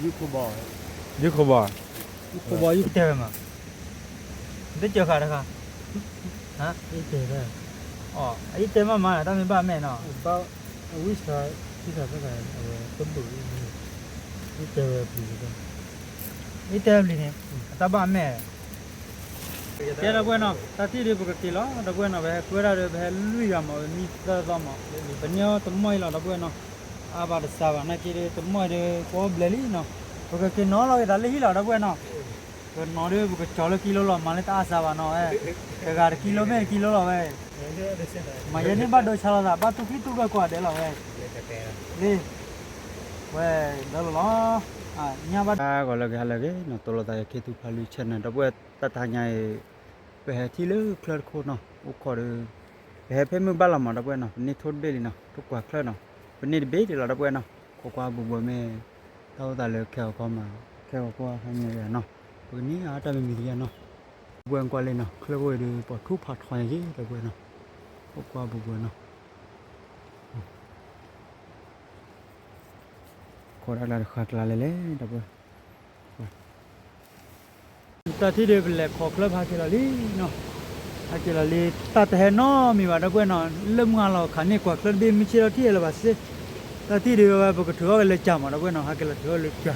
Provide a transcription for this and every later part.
ယုၢ်ခိၣ်ဘီ, ယုၢ်ခိၣ်ဘီ, ယုၢ်ခိၣ်ဘီ ယုၢ်တဲဝဲမး, တစၢၤဃာ်တခါ, ဟါ, ယတဲဝဲ, အယတဲမးမး တၢ်မ့ၢ်ဘၣ်မဲာ်နီၤ, အဝဲ, ယတဲဝဲပျံၤ, ယတဲဝဲပျံၤန့ၣ်, အတၢ်ဘၣ်မဲာ် ကဲဒီပုၢ်ဝဲၢ်နီၤ, တၢ်ထံၣ်ဒုးပကက့ၤလီၤ ဒီပုၢ်ဝဲၢ်နီၤ, ပဟဲကွဲဒၣ်ဒီး ပဟဲလွံၢ်ဂၤမး ပမံသၢသီမး, ပန့ၢ်အီၣ်တမီၢ်အံၤလီၤ ဒီပုၢ်ဝဲၢ်နီၤ, အါဘၣ်တစးဘၣ် နာ်က့ဒီး တမီၢ်အံၤဒီး ကွီဘျဲးလံနီၤ, ပကက့ၤနီၤလီၤက့ၤသးလၢဟံၣ်လီၤ ဒီပုၢ်ဝဲၢ်နီၤ, ပနီၤဒုး ပကကၠီၤလၢကံလိလီၤ မၤလၢတအါစးဘၣ်နီၤဝဲ, တဂၤတကံလိမ့ၢ်တကံလိလီၤဝဲ, မၤယဲန့ၢ်ဘၣ်ဒိဆါလီၤသး ဘၣ်သူၣ်ကံၢ်သူၣ်ဘၢကွၢ်ဒဲးလီၤဝဲ, လံ ဝဲ, ဒၢလီၤလီၤ, ညၣ်ဘၣ်, ဂီၤလၢကဟဲလၢက့ၤနီၤ တိၢ်လိာ်သးယၤ ခ့သူဖးလွံၢ် channel ဒီပုၢ်ဝဲၢ်တၢ်တဟါညါအံၤ, ပဟဲထံၣ်လၢချၢတခိၣ်နီၤ အိၣ်ခိးဒီး, ပဟဲဖဲမုၢ်ဘၣ်လီၤမး ဒီပုၢ်ဝဲၢ်နီၤ ပန့ၢ်ထိၣ်တဘ့ၣ်လံနီၤ ထိၣ်ကွၢ်ချၢနီၤ, ပန့ၢ်တဘ့ၣ်ဒံးလီၤ ဒီပုၢ်ဝဲၢ်နီၤ, ခိးကွၢ်ဘူးဘူးမ့ၢ်, တၢ်အိၣ်သးလၢခဲအီၤခီမး, ခဲအီၤကွၢ်ဟါညါယၤနီၤ, ပကန့ၢ်အတၢ်မံၤမံၤတယါနီၤ, ဒီပုၢ်ဝဲၢ်ကွၢ်လံနီၤ ချၢခိၣ်အံၤဒီး ပှၤထူၣ်ဖးထီယၤက့ၤ ဒီပုၢ်ဝဲၢ်နီၤ, ခိးကွၢ်ဘူးဘူးနီၤ ခိးတၢ်ကျါတဃာ်ကျါလဲၣ်လဲၣ် ဒီပုၢ်ဝဲၢ်, တၢ်ထံၣ်ဒီး ပလဲၤခိးချၢဖးက့ၤလီၤလံနီၤ, ဟဲက့ၤလီၤလံ, တၢ်တဟဲနီတမံၤဘၣ် ဒီပုၢ်ဝဲၢ်နီၤ, လၢမုၢ်ဂၤလီၤခးန့ၢ်ကွၢ်ချၢတဘ့ၣ် မုၢ်ဆ့ၣ်ထီၣ်ထံၣ်လၢၤဘၣ်စ့, တၢ်ထံၣ်ဒီးဝဲ ပကထုးထီၣ်က့ၤလၢကၢ်မး ဒီပုၢ်ဝဲၢ်နီၤ, ဟဲက့ၤလီၤထုးထီၣ်လၢကၢ်,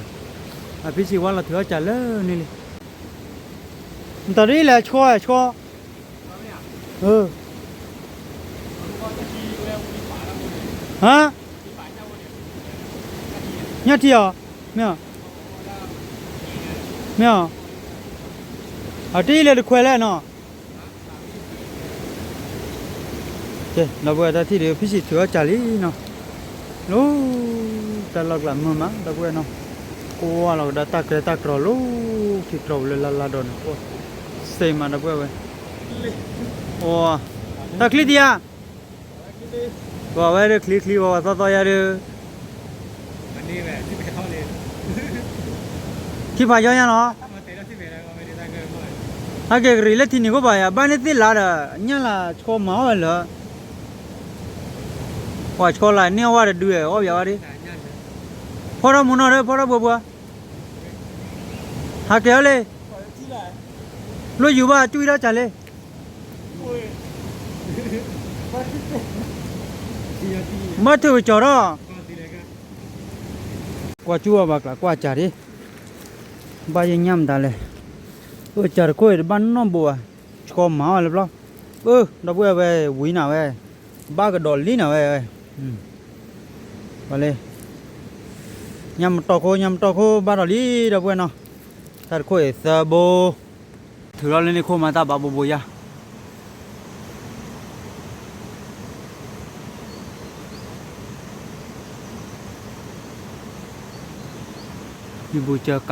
အဖံစံးဝါလီၤထုးထီၣ်ကၢ်လၢန့ၣ်လံ, နတၢ်ဒ်လဲၣ် ဆှီဆှီ ဟါ, ညၣ်ထံအီၤ, မ့ၢ်, မ့ၢ်, အတအံၤလဲၤတခွဲးလဲၣ်နီၤ, ဒီပုၢ်ဝဲၢ်တၢ်ထံၣ်ဒီး ဖံစံးထုးထီၣ်ကၢ်လံနီၤ, လၢ, တၢ်လီၢ်ကျးမုာ်မး ဒီပုၢ်ဝဲၢ်နီၤ, ကွၢ်လီၤကဒါတၢ်ကျဲတၢ်ကြီလီၤ, ထံကြီပူၤလၢလါလါဒီးန့ၣ်, စ့မး ဒီပုၢ်ဝဲၢ်ဝဲ, တၢ်ချံတယါ ပှၤဝဲဒၣ်ချံချံ ပှၤဝဲသီသီယါဒုး, ခံဖးယီညါလီၤ, ဟဲက့ၤကရံးလၢထံနံၤခိၣ်ဘၣ်ယါ ဘၣ်န့ၢ်သ့ၣ်လါဒီး ညၣ်လၢဆှီမၤအီၣ်ဝဲလၢ, ပှၤဆှီလၢန့ၢ်အီၣ်ဝဲတဒုအီၣ်ဘၣ်ဝဲဒၣ်, ဖီထီၣ်မူနီၤဒီး ဖီထီၣ်ဘှီဘှီ, ဟးက့ၤအီၤလံ, လိၣ်ယူၤဘၣ် ကွံထီၣ်ကၢ်လံ ဘၣ်ထုးကစီၤထီၣ်, ကွၢ်ကၠူအီၤဘၣ်ကျး ကွၢ်ကၢ်ဒံး, ဘၣ်ယဲၢ်ညၣ်မတၤလဲၣ်, အိၣ်ကၢ်တခိၣ်အံၤတဘၣ်နီတဘိဘၣ်, ဆှီမၤအီၣ်လၢပျီ, ဒီပုၢ်ဝဲၢ်ဝဲဝံၤနၤဝဲ, ဘၣ်ကဒီးလံနၤဝဲ, ပှၤလၢ, ညၣ်မတီၢ်ခိၣ် ညၣ်မတီၢ်ခိၣ် ဘၣ်ထီၣ်လံ ဒီပုၢ်ဝဲၢ်နီၤ, တၢ်တခိၣ်အံၤသၢဘိ ထုးထီၣ်လၢန့ၣ်ခိၣ်မၤတၢ်ဘၣ်ဘိဘိယါ, ယဘူကၢကး က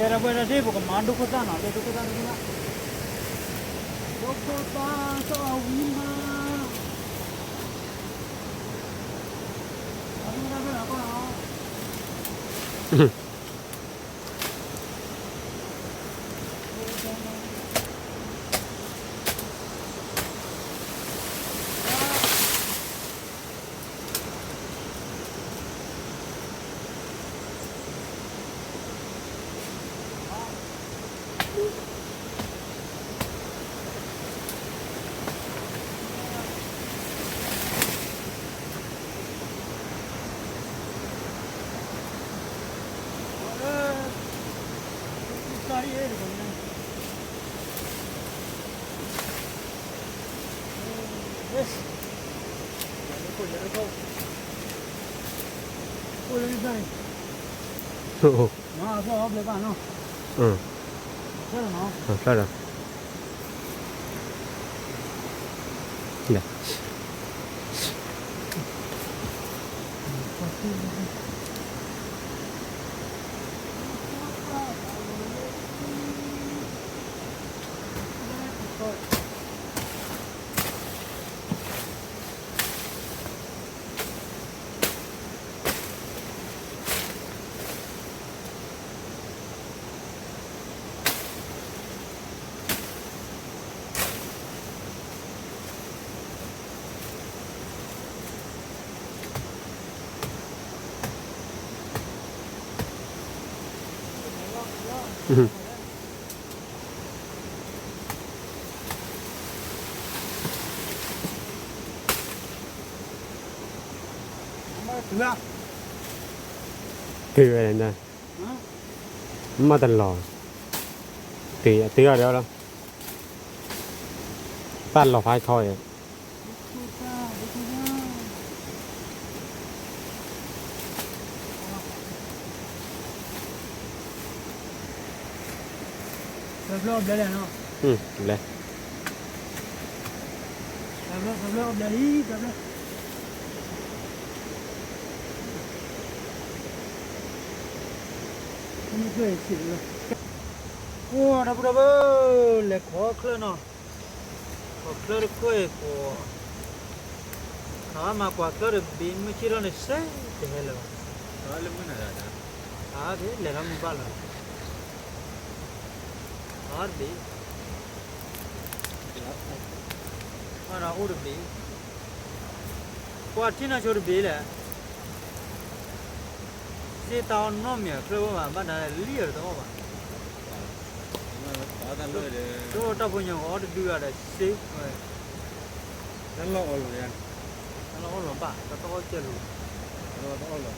ဲ ဒီပုၢ်ဝဲၢ် တၢ်ထံၣ် ပကမၤဒိခိၣ်သၣ်နီၤ ဒိခိၣ်သၣ် ဒိခိၣ်သၣ် ဒိခိၣ်သၣ် စီၤအဝံမါ အဒိခိၣ်သၣ်ဖဲလၢပၢ်နီၤ က့ၤဝဲဒၣ်, မ့ၢ်တလီၤ, က့ၤအတ့အီၤဒီးလီၤ, တၢ်လီၤဖးထီအံၤ ဘျီဘျီလဲၣ်နီၤ, ဘျီဘျီဘျီလံ, ဘျီဘျီ, အိၣ်ဒီပုၢ်ဒီဝဲၢ်, လဲၤခိးချၢနီၤ, ခိးချၢတခိၣ်အံၤကိး, ခးမၤကွၢ်ချၢတဘ့ၣ် မုၢ်ဆ့ၣ်ထီၣ်န့ၣ်စ့ၢ်တဟဲလၢၤဘၣ်, လဲၤထီၣ်မုၢ်ဘၣ်လီၤ, တဘ့ၣ်, အိၣ်တဘ့ၣ်, ကွၢ်ထံၣ်နီၢ်ဆိတဘ့ၣ်လဲၣ်, စ့တၢ်အီၣ်နီတမံၤ ချၢဘၣ်ဘၣ် ဘၣ်နၤလံအီၤတအီၣ်ဘၣ်, တၢ်ဖိညါကအီၣ်တဒုဂၤဒီးစ့, တၢ်လီၢ်အီၣ်လီၤ, တၢ်လီၢ်အီၣ်လီၤဘၣ် တၢ်တအီၣ်ကဲလိာ်, တၢ်လီၢ်တအီၣ်လီၤ,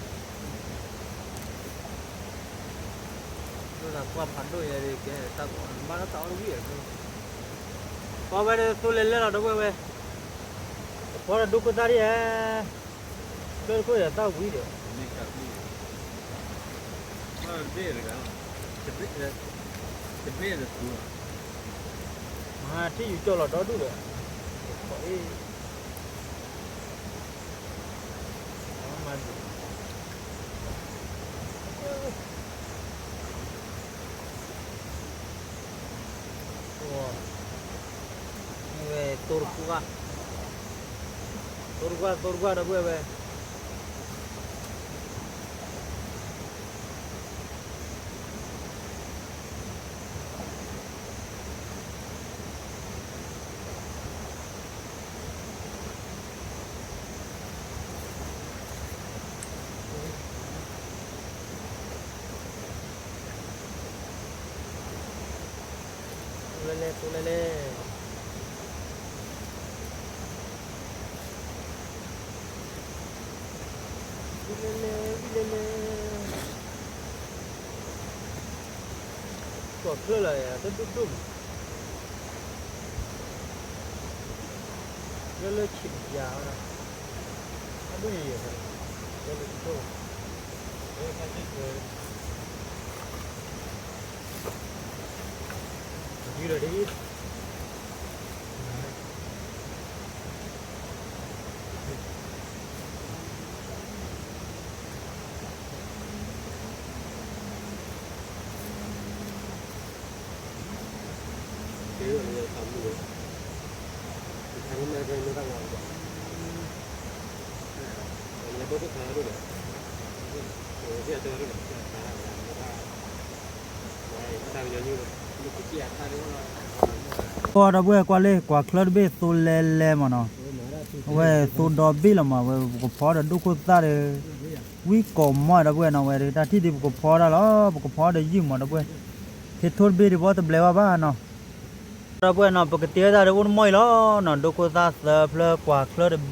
လၢတၢ်ကွၢ်ဖးဒိၣ်ယဲဒ်ကဲတၢ်ကီ ဘၣ်တၢ်အီၣ်တဝံၣ်အီၤ, ပှၤဝဲဒၣ်သိလဲၤလဲၤလီၤ ဒီပုၢ်ဝဲၢ်, ကဖီဒီးဒိခိၣ်သၣ်ဒ်ဧါ, ကျၢတခိၣ်ဒီးသၣ်ဝံၤဒီး, တဘ့ၣ်တဂၤ, တဘ့ၣ်တသူ, မၤထံၣ်ယူၤကၠီလီၤဒီဒူၣ်ဒီး, ကဖီအ့ၣ် ဝဲ သိတကွၢ်, သိတကွၢ် သိတကွၢ် ဒီပုၢ်ဝဲၢ်, သိလဲၤလဲၤ သိလဲၤလဲၤ, ဝံၤလဲၤလဲၤ ဝံၤလဲၤလဲၤ, ကွၢ်ချၢလီၤ တဒိၣ်ဒိၣ်မး, လၢလၢဆံးတယၤဝဲဒၣ်, အဒိၣ်ညါယဲၢ်, လၢလၢဆံးဒိၣ်, ယူၤလီၤဒ် ဒီပုၢ်ဝဲၢ်ကွၢ်လၢ ကွၢ်ချၢတဘ့ၣ်သိလဲၤလဲၤမးနီၤ, အဝဲသိဒီဘ့ၣ်လီၤမး အဝဲပကဖီဒီးဒိၣ်ခိၣ်သၣ်ဒီး ဝံကိးမီၢ် ဒီပုၢ်ဝဲၢ်နီၤ, ဝဲဒၣ်တၢ်ထံၣ်ဒ်ပကဖီတၢ်လီၤ ပကဖီဒီးယုၢ်မး ဒီပုၢ်ဝဲၢ်, ဖဲထိၣ်တဘ့ၣ်ဒ်ဘီတဘျဲးဘၣ်ဘၣ်နီၤ ဒီပုၢ်ဝဲၢ်နီၤ ပကတဲဝဲဒၣ်ဒီးအိၣ်တမီၢ်အံၤလီၤနီၤ, ဒိၣ်ခိၣ်သၣ်သၢဖျၢၣ် ကွၢ်ချၢတဘ့ၣ်နီၤ, ဒီး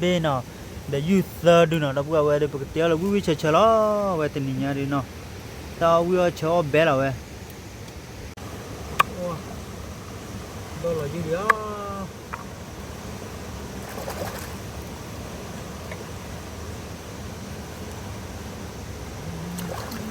ယုၢ်သၢဒုနီၤ, ဒီပုၢ်ဝဲၢ် အဝဲဒီးပကတဲအီၤလၢဝံၣ်ဝံၣ်ဆၢဆၢလီၤ, အဝဲတနံၤညါဒ်နီၤ, တၢ်အီၣ်ဝံၣ်အီၣ်ဆၢအီၣ်ဘဲလီၤဝဲ, ဒီးလီ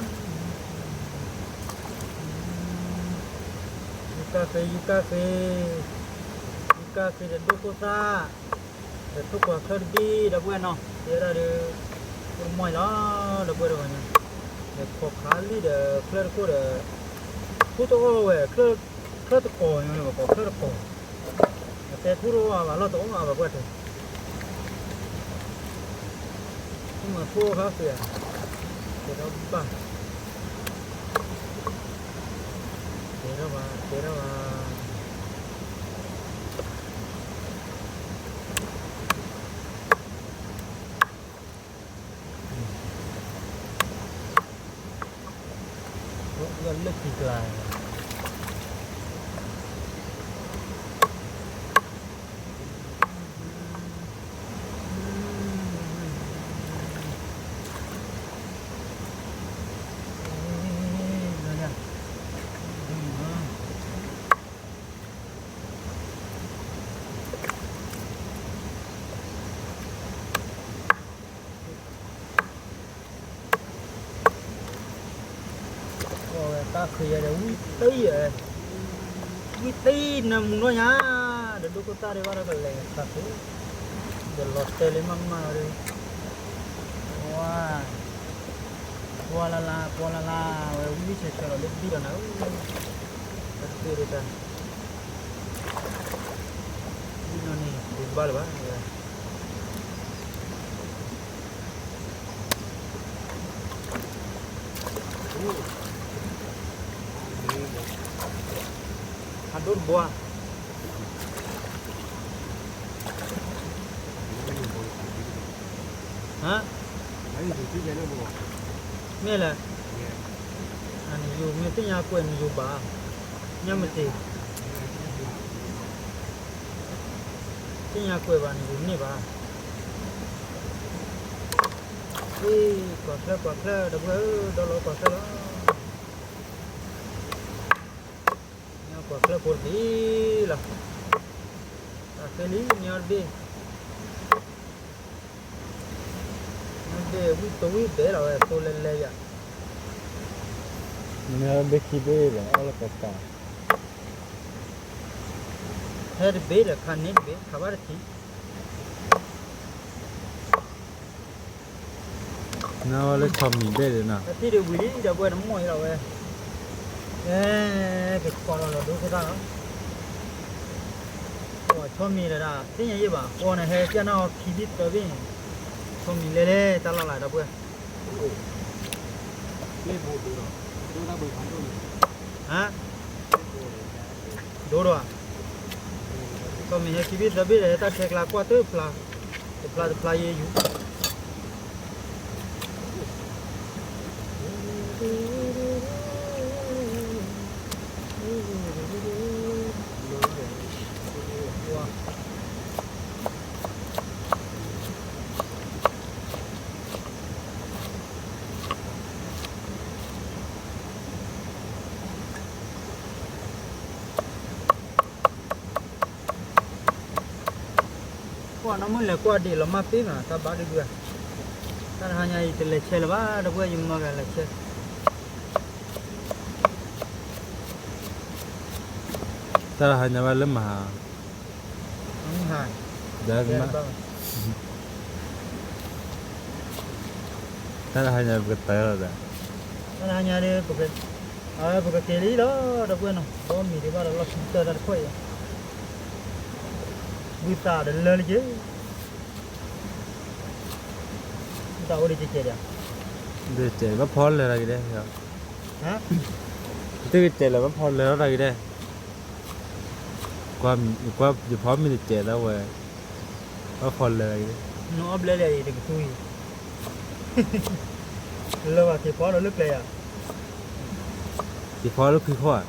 ၤယုၢ်ဒံးဧါ ယူၤကၣ်ဃ့ ယူၤကၣ်ဃ့, ယူၤကၣ်ဃ့ဒီးဒိၣ်ခိၣ်သၣ်, ဒီးထိၣ်ကွၢ်ချၢတဘ့ၣ် ဒီပုၢ်ဝဲၢ်နီၤ, တဲဝဲဒၣ်ဒီး အိၣ်တမီၢ်အံၤလီၤ ဒီပုၢ်ဝဲၢ်တဂၤညါ, ဒီးခိးခးလံဒီးချၢတခိၣ်ဒီး, ထူတအီၣ်ဝဲ, ချၢတကိးညါန့ၣ် ပကိးချၢတကိး, အတဲထူတအီၣ်ဘၣ် လီၢ်တအီၣ်ဘၣ် ပှၤတဲ မ့ၢ်ထိၣ်ခါဃ့ဧါ, တဲထီၣ်ဘၣ်, တဲထီၣ်ဘၣ်, တဲထီၣ်ဘၣ်, လၢခံကျါန့ၣ် ခ့ယဲဒီးဝံသံ, ဝံသံနၢမူနီၢ်ညါ, ဒီးဒိခိၣ်သၣ်ဒံးဘၣ်ဒီးကလဲၤသးသ့, ဒီးလီၤတဲာ်လံမးမးဒီး, ပှၤလၢ်လၢ် ပှၤလၢ်လၢ် ဝဲဝံဆဲးဆဲးလီၤလၢဘံၣ်လီၤနၤဧၢ, တဘ့ၣ်ဒတၢ်, ဘံၣ်နီၢ်န့ၣ် ဒုးတဘၣ်လၢၤဘၣ်, အဒိၣ်တဘိဧါ, ဟါ, မ့ၢ်လဲၣ်, နယိၤမ့ၢ်သ့ၣ်ညါကွဲးနယိၤဘၣ်, ညါမ့ၢ်တ့ၢ် သ့ၣ်ညါကွဲးဘၣ်န့ၣ် ယိၤန့ၢ်ဘၣ်, အ့ ကွၢ်ချၢကွၢ်ချၢ ဒီပုၢ်ဝဲၢ်ဧၢ ဒီလီၤကွၢ်ချၢလီၤ, ကွၢ်ချၢဖိတဘ့ၣ်လီၤ, တၢ်ဃဲလံ မ့ၢ်အီၤတဘ့ၣ်, မ့ၢ်ဘ့ၣ်ဝံၣ်တဝံၣ်ဘဲလီၤဝဲ သိလဲၤလဲၤယၤ, မ့ၢ်အီၤတဘ့ၣ်ခံဘ့ၣ်ဒီး အီၣ်လၢကကး ဟဲတဘ့ၣ်ဒီးခးန့ၢ်တဘ့ၣ် ခးဘၣ်တထံး, နဝဲလၢဆီမံၤဘ့ၣ်ဒီးနီၤ, အထံၣ်ဒံးဝံၤလံ ဒီပုၢ်ဝဲၢ်တမိၢ်အံၤလီၤဝဲ, အဲ ကကွၢ်လီၤလီၤဒိခိၣ်သၣ်လီၤ, ပှၤဆီမံၤဒီးဒၣ် သ့ၣ်ညါယဲၢ်ဘၣ် ပှၤန့ၣ်ဟဲကၢ်နၢ်အီၤခံဘ့ၣ်သၢဘ့ၣ်န့ၣ်, ဆီမံၤလဲၤလဲၤတၢ်လီၢ်လၢဒီပုၢ်ဝဲၢ် ဟါ, ဒိၣ်ဒိၣ်ဧါ, ဆီမံၤဟဲခံဘ့ၣ်သၢဘ့ၣ်ဒီး ဟဲတၢ်ခဲကျါကွၢ်တဖျါ, တဖျါတဖျါယဲၢ်ယူၤ ကွၢ်နီၢ်မုၢ်လဲၤကွၢ်ဒံးလီၤမၢ်ပ့ၢ်မး တၢ်ဘါဒုးဒုးဧါ, တၢ်တဟါညါအံၤတလဲၤဆဲးလၢၤဘၣ် ဒီပုၢ်ဝဲၢ် ယမၤကလဲၤဆဲး, တၢ်တဟါညါဘၣ်လၢမဟါ, မဟါ, တၢ်တဟါညါပကတၢၢ်လီၤဒီး, တၢ်တဟါညါဒီး ပကက့ၤလံလီၤ ဒီပုၢ်ဝဲၢ်နီၤ ဘီမံၤဒံးဘၣ်ဒီးလီၢ်ခံကတၢၢ်တၢ်တခွဲးအံၤ, ဝံသးဒီးလၢလံက့ၤ တၢ်အိၣ်ဒံးကဲကဲဒံး, ဘၣ်ဖီလၢာ်တၢ်က့ၤဒဲး, သုကတဲလၢာ်ဘၣ်ဖီလၢာ်လီၤတၢ်က့ၤဒဲး, ယဖီမ့ၢ်တတဲလၢဝဲ, ဘၣ်ဖီလၢာ်တၢ်က့ၤဒဲး, နအီၣ်ဘျဲၣ်လံအံၤတကသူအံၤ, လၢာ်ဘၣ်က့ၤဖီလၢာ်လၢကျဲယၤ, ယဖီလၢာ်ခွံခိၣ်ဧ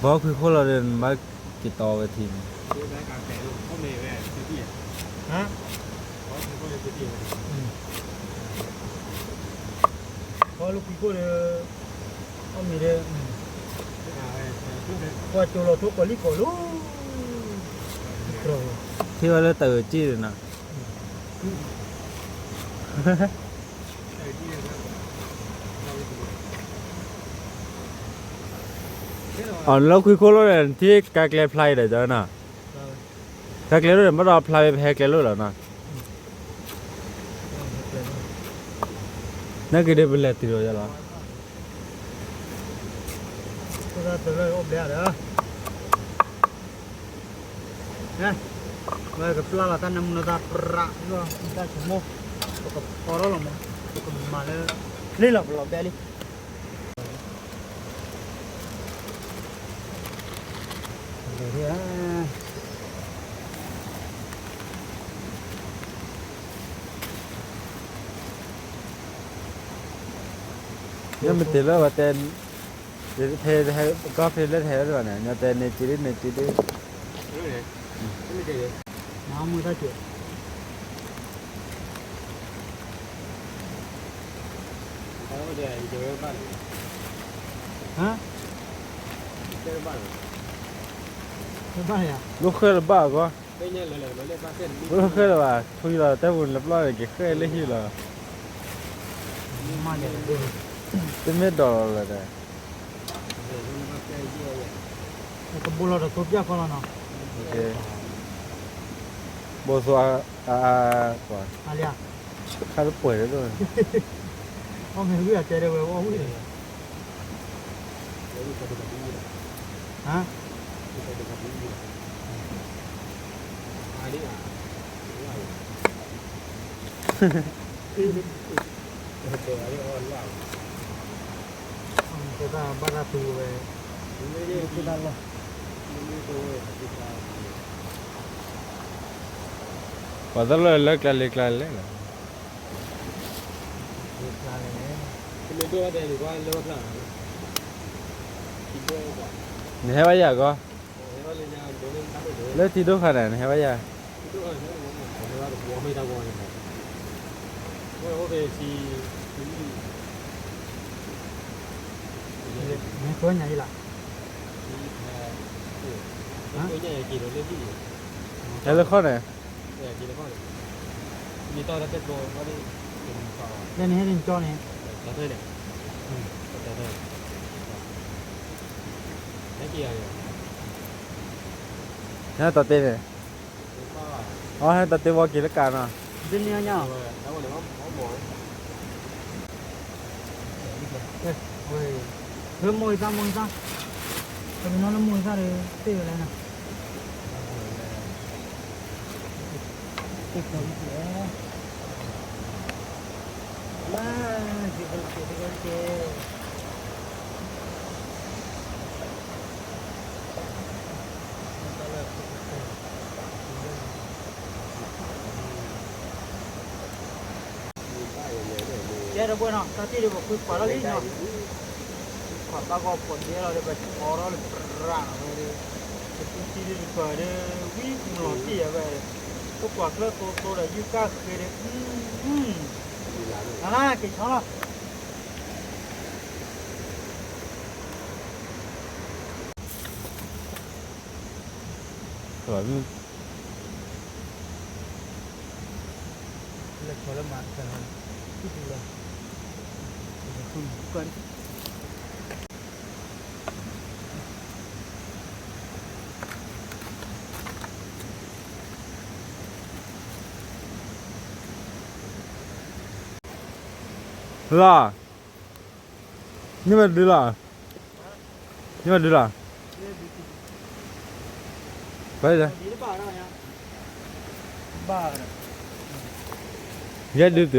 ါ, ဖီလၢာ်ခွံခိၣ်လီၤဒီး နဘၣ်က့ၤတီဝဲထံန့ၣ်, ဖီလၢာ်ခွံခိၣ်ဒီး အီၣ်မ့ၤဒီး, ပှၤကၠိလီၤထိၣ်ကီၤလံၢ်ကီၤလီၤ, ထံၣ်ဝဲလၢတၢ်အုးက့ၢ်န့ၣ်နီၤ, အီၤလၢခွံခိၣ်လီၤဒီး နထံၣ်ကါကျဲဖျါအံၤဒီး ကၠီနီၤ, ကါကျဲလိၣ်ဒီး ဘၣ်ဒီးဖျါဝဲပဟဲကျဲလိၣ်လီၤနီၤ, နက့ၤဒီးပလဲၤတုၤလီၤယလီၤ, အိၣ်ဘျဲၣ်ဒီး ဝဲကပျၢ်လီၤတၢ်နၢမူနသးပြးလီၤ တၢ်ဆိကမိၣ်, ပကဖီထီၣ်လီၤမး, ပကမၤလၢ လ့လီၤပလီၤဘဲလံ, မ့ၢ်တ့ၢ်လၢဝဲတဲ, ဖဲ, ကီၢ်ဖဲလၢဟဲဝဲဒၣ်န့ၣ် ညီတဲန့ၣ်က့ၤဒ်န့ၣ်က့ၤဒ်, မ့ၢ်တ့ၢ်, ဘၣ်ဃဲလၢၤဘၣ်ကီ, ဘၣ်ဃဲလၢၤဘၣ် ထွံၣ်လီၤ တဲပူၤလၢပျီၢ်န့ၣ် က့ၤဃဲလၢဟံၣ်လီၤ, မ့ၢ် တမ့ၢ်ဒီးလီၤလၢၤဒီး, ကဘိလီၤဒီးသိပၠၣ်ခီလီၤနီၤ, ဘိသိအါအါကွၢ်, ခါတပှဲၤလၢ, အီၣ်မ့ၢ်ဝံၣ်အတဲဒၣ်ဝဲအီၣ်ဝံၣ်, ဘၣ်တၢ်တူၢ်ဝဲ, ပှၤသးလၢလၢကျါလၢကျါလဲၣ်လီၤ, နဟဲဘၣ်ယၤကီး, လၢထံဒိၣ်ခါန့ၣ် နဟဲဘၣ်ယၤ, မ့ၢ်ကွၢ်ညါအံၤလီၤ, ဟဲလၢခီၣ်န့ၣ်, လၢနဟဲန့ၣ်ကၠီန့ၣ်, ဟဲတၢ်တ့န့ၣ်, အဟဲတၢ်တ့ဝီက့ၤလၢကးနီၤ, ဒ်န့ၣ်ညါ, ဝဲမိၢ်အံသၣ်မိၢ်အံသၣ်, ပမ့ၢ်နီၤလၢမိၢ်အံသၣ်ဒီး သ့ၣ်ဝဲလဲၣ်နီၤ, သ့ၣ်ကီၤလံက့ၤ, မါ, ကဲဒီပုၢ်ဝဲၢ်နီၤ, တၢ်တ့ၢ်ဒီးပှၤဃုကွၢ်လီၤလံနီၤ, ကွၢ်ဘၣ်ဂီၢ်ဖိးဒဲလီၤဒီး ပှၤဆီထီၣ်လၢပြးဝဲဒီး, ပသူထံဒုးတပၢၤဒီး ဝံမုၢ်လီၤတံၢ်အဝဲ, ပကွၢ်ချၢသိသိဒီး ယုၢ်ကၣ်ဃ့ဒီး, နၤလၢက့ၤဆီလီၤ. လီၤ, န့ၢ်ဝဲဒုလီၤ, န့ၢ်ဝဲဒုလီၤ, ယဲဒုတုၤဧါ, ယဲဒုလီၤ, ဘၣ်နီၤခါဘၣ်, ယုၢ်ထီၣ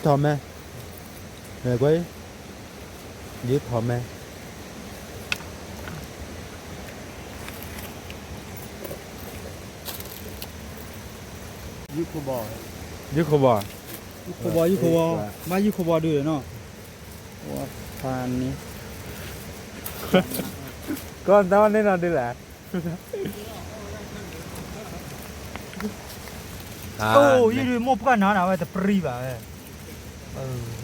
်မဲ, ကွၢ်, ယုၢ်ထီၣ်မဲ ယုၢ်ခိၣ်ဘီ, ယုၢ်ခိၣ်ဘီ, ယုၢ်ခိၣ်ဘီ, ယုၢ်ခိၣ်ဘီ, ဘၣ်ယုၢ်ခိၣ်ဘီဒုးနီၤ, ဝါဖးန့ၣ်, ကီၢ်တၢ်ဝဲန့ၣ်နီၤဒုးလဲၣ်, အိၣ်ယုၢ်ဒုး မိၢ်ပှၢ်နၤနၤဝဲတပြံဘၣ်ဝဲ,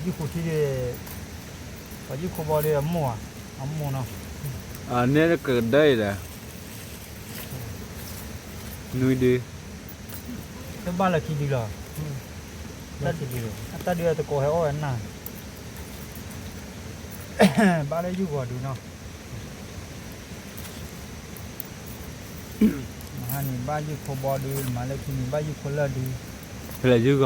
ယုၢ်ခိၣ်ထံဒုး, ပှၤယုၢ်ခိၣ်ဘီဒုးအမိၢ်, အမိၢ်နီၤ, န့ၣ်ကဒၢအံၤဒီး နွံဒု, တဘၣ်လၢခံဒုလီၤ, အတၢ်ဒုးအတကိးဟဲအီၣ်ဝဲနၢ်, ဘၣ်လၢယုၢ်ဂီၤဒုနီၤ, မဟါန့ၣ်ဘၣ်ယုၢ်ခိၣ်ဘီဒု, မၤလၢခံန့ၣ်ဘၣ်ယုၢ်ခိၣ်လၢၢ်ဒု, ဖဲလဲၣ်ယုၢ်ဂီ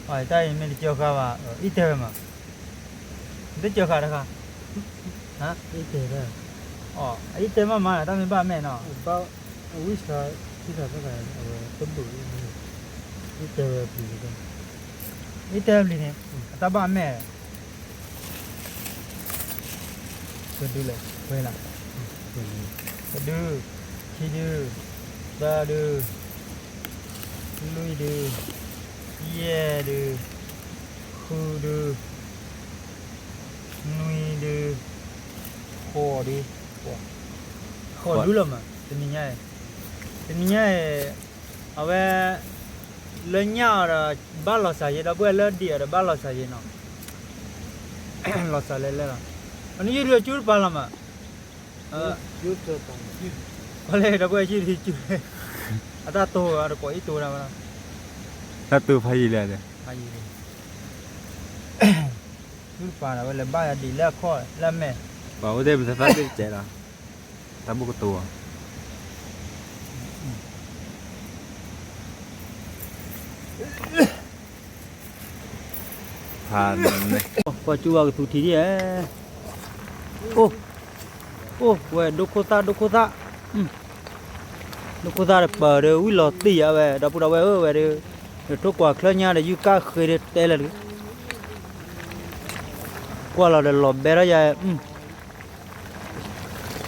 ၤ, တၢ်အံၤမ့ၢ်တကၢဃာ်ဘၣ်, အံၣ်တဲဝဲမး, တကၢဃာ်တခါ, အံၣ်တဲ, အံၣ်တဲမးမး တၢ်မ့ၢ်ဘၣ်မဲာ်နီၤ, အဝံၣ်ဆါ, ဝံၣ်ဆါသၢခါ, အဝဲတဘုး, အံၣ်တဲဝဲပျံၤ, အံၣ်တဲပျံၤန့ၣ်, အတၢ်ဘၣ်မဲာ် ကဒုလဲၣ်, ဝဲလၢ, ကဒု, ခံဒု, သၢဒု, လွံၢ်ဒု, ယဲၢ်ဒု, ဃုဒု, နွံဒု, ဃိးဒု, ဃိးဒုလီၤမး, တနံၤညါအံၤ, တနံၤညါအံၤ, အဝဲ, လၢညၣ်အီၤဒီး ဘၣ်လီၤစၢ်ယဲ ဒီပုၢ်ဝဲၢ်လၢဒံးအီၤဒီးဘၣ်လီၤစၢ်ယဲနီၤ, လီၤစၢ်လဲၤလဲၤလီၤ အနယုၢ်ဒုးအကၠူတပာ်လီၤမး, ပှၤလဲၣ်ဒီပုၢ်ဝဲၢ်ယုၢ်ဒုးကၠူ, အတၢ်တိၢ်တကိးအံၤတိၢ်ဒၣ်ဝဲလီၤ, တၢ်တိၢ်ဖးယံာ်လံ, ဖးယံာ်လံ, ကၠူတပာ်ဒၣ်ဝဲလဲၤဘၣ်ယၤဒံးလၢအခီၣ်လၢအမဲာ်, ပှၤအိၣ်သ့ၣ်ပသးသ့ၣ်ကဲလီၤ, တၢ်ဘိၣ်ကတိၤအီၤ ဖးန့ၣ်, ပှၤကၠူဝဲကသူထံဒ်ဧါ, အိၣ်, အိၣ်ဝဲဒိခိၣ်သၣ်ဒိခိၣ်သၣ်, ဒိခိၣ်သၣ်တပၢၤဒီးဝံၣ်လီၤတံၢ်ယၤဝဲ ဒီပုၢ်ဒီဝဲၢ်ဧၢဝဲဒီး, ဒီးထိၣ်ကွၢ်ချၢညါဒီးယုၢ်ကၣ်ဃ့ဒီးတဲလၢာ်တဂ့ၤ, ကွၢ်လီၤဒီးလီၤဘဲထီၣ်ယၤ,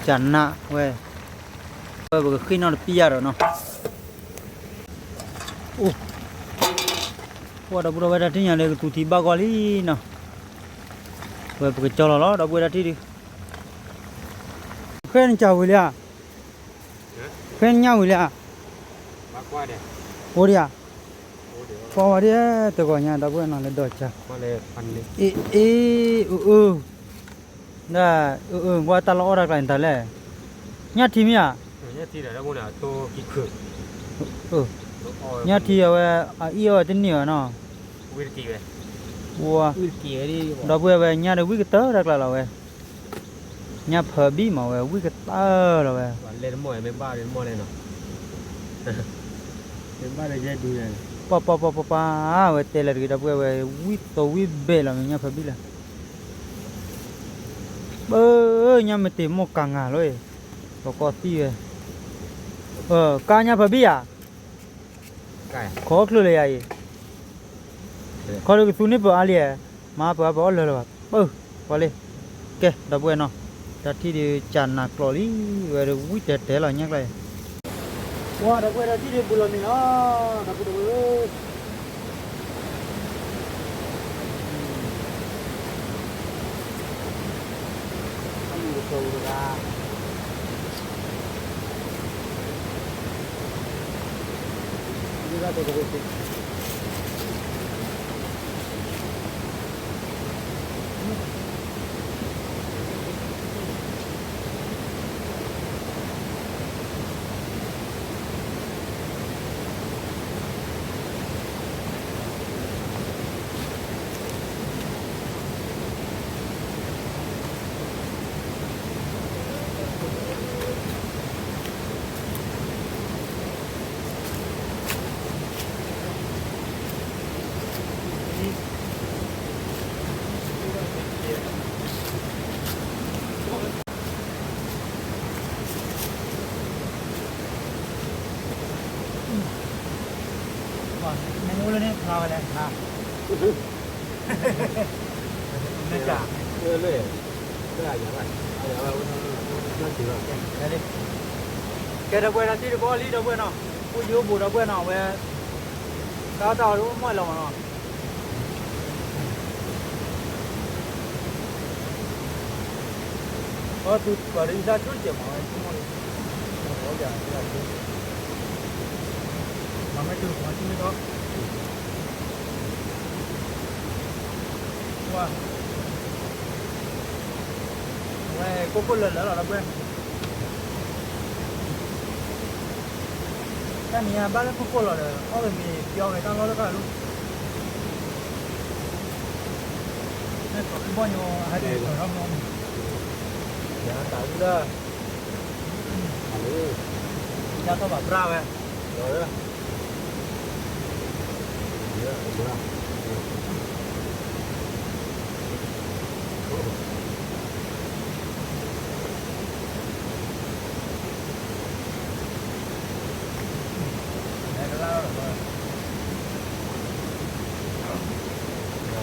ကနးဝဲ, ဝဲပကဃ့ၣ်နီၣ်တပံၢ်ယၤဒီးနီၤ, အိၣ်, ပှၤဒီပုၢ်ဒီဝဲၢ်တၢ်ထံၣ်ညါဒီးကသူထံဘၣ်ဂီၢ်လံနီၤ, ဝဲပကကၠီလီၤလီၤ ဒီပုၢ်ဝဲၢ်တၢ်ထံၣ်ဒုး, ဃဲနကၢ်ဝံၤလံဧါ, ဃဲနညၣ်ဝံၤလံဧါ, အိၣ်ဒံးဧါ, ကွၢ်ဝဲဒ်တဂီၤညါ ဒီပုၢ်ဝဲၢ်နီၤလၢဒီးကၢ်, အ့ အ့ အၢ အၢ ဒ် အၢ အၢ ကွၢ်တၢ်လီၢ်အီၣ်တၢ်ကျါန့ၣ်တၢ်လဲၣ်, ညၣ်ထံမ့ၢ်ဧါ, ညၣ်ထံအဝဲ အအံၣ်အီၣ်ဝဲတန့ၢ်ဘၣ်နီၤ, ဝဲ, ဒီပုၢ်ဝဲၢ်ဝဲညၣ်ဒီးဝံၣ်ကတၢၢ်တၢ်ကျါလီၤဝဲ, ညၣ်ဖၢဘံၣ်မးဝဲဝံၣ်ကတၢၢ်လီၤဝဲ ပှၤပှၤပှၤပှၤပှၤ ဝဲတဲလၢတဂ့ၤ ဒီပုၢ်ဝဲၢ်ဝဲ ဝံၣ်သိးဝံၣ်ဘဲလီၤ မ့ၢ်ညၣ်ဖၢဘံၣ်လၢ, ပၢ်, ညၣ်မ့ၢ်တ့ၢ်မိၢ်ကၤငၤလီၤ, ပကီၢ်သံၣ်ဝဲ, ကါညၣ်ဖၢဘံၣ်ဧါ, ခီချုးလၢယၤအံၤ, ခီဒီးကသူန့ၢ်ပၢၤအါလံ, မၤပၢၤအါပၢၤအီၣ်လၢာ်လၢၤဘၣ်, ပၢ်, ပှၤလံ, ကဲ ဒီပုၢ်ဝဲၢ်နီၤ, တၢ်ထံၣ်ဒုးကၢ်နးကျိးလံ, ဝဲဒၣ်ဝံၣ်တဲာ်တဲာ်လီၤညါကျါအံၤ, ပှၤဒီပုၢ်ဝဲၢ်တၢ်ထံၣ်ဒုးဘူးလီၤန့ၣ်လီၤ, ဒီပုၢ်ဝဲၢ် နအိၣ်လၢန့ၣ်ဖျါဝဲလဲၣ်, မ့ၢ်, ကဲ ဒီပုၢ်ဝဲၢ်တၢ်ထံၣ်တဘီလံ ဒီပုၢ်ဝဲၢ်နီၤ, အိၣ်ယိဘိးဒီပုၢ်ဝဲၢ်နီၤ ဝဲ, တၢ်တၢ်အီၤဒ်အိၣ်မီၢ်လီၤမးနီၤ အသုပှၤဒ်အံၤတၢ်ဆူၣ်တစဲးမးဝဲ ဆိကမိၣ်လံ, မၤမ့ၢ်တုၤပှၤဆူၣ်မ့ၢ်ထီၣ်, ဝဲ, ဝဲကိၣ်ကိၣ်လၢလၢလီၤ ဒီပုၢ်ဝဲၢ် တၢ်နံၤအံၤဘၣ်လၢခိၣ်ခိၣ်လီၤဒီး အီၣ်ဝဲမ့ၤပျီဝဲတၢ်လီၢ်တဖၣ်လီၤ, မ့ၢ်ပှၤကဘီၣ်ညီ ဟဲက့ၤထီၣ်မီၢ်မ့ၤ, ယၤတၢ်အုၣ်လၢ, ယၤထီၣ်ဘၣ်ပြၢ်ဝဲ, မၤလီၤဝံၤဧါ, ဝံၤဧ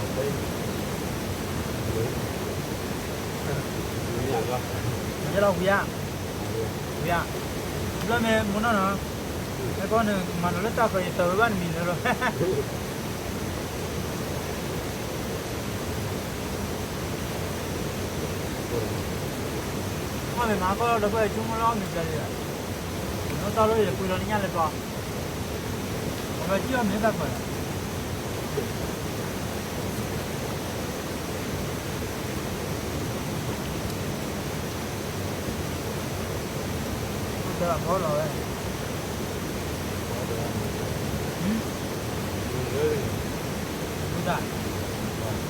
ါ, ဘျီမ့ၢ်မူနီၢ်နီၤ, ဟဲကီၢ်န့ၣ် မၤနီၤလၢတၢ်ဃၢၤ ယတၢ်ဝဲဘၣ်နမံၤလၢလီၤ မ့ၢ်မၤကီၢ်ဒီပုၢ်ဝဲၢ်ဆိကမိၣ်လၢအီၣ်မ့ၤပျီလံ, နီၢ်တၢ်လီၢ်ယပှ့ၤလီၤနညၣ်လဲၤပျီ, အဝဲကံၣ်အီၣ်မ့ၤတၢ်ဃၢၤလီၤ, ဖီလီၤဝဲ, ဝံသး, အိၣ်တမ့ၢ်ဧါ, အ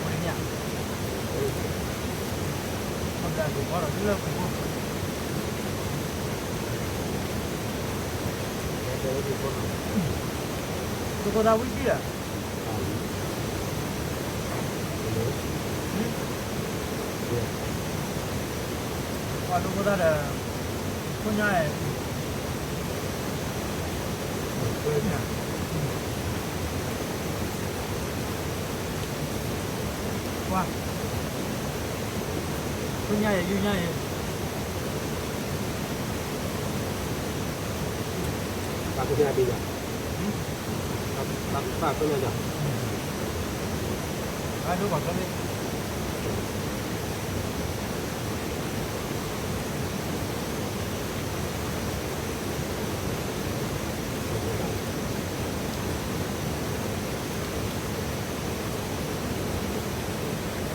ဘျါက့ၤဖီလီၤလၢပူၤ, သုးခိၣ်သၣ်ဝံၣ်တံၢ်ဧါ, ပှၤသုးခိၣ်သၣ်ဒီး, ခိၣ်ညါ, ပှၤ, ခိၣ်ညါအံၤ ယူၢ်ညါအံၤ, ပှၤခိၣ်ညါဒံးယၤ, ပှၤခိၣ်ညါယၤ, အဒိပှၤကျၢၢ်န့ၣ်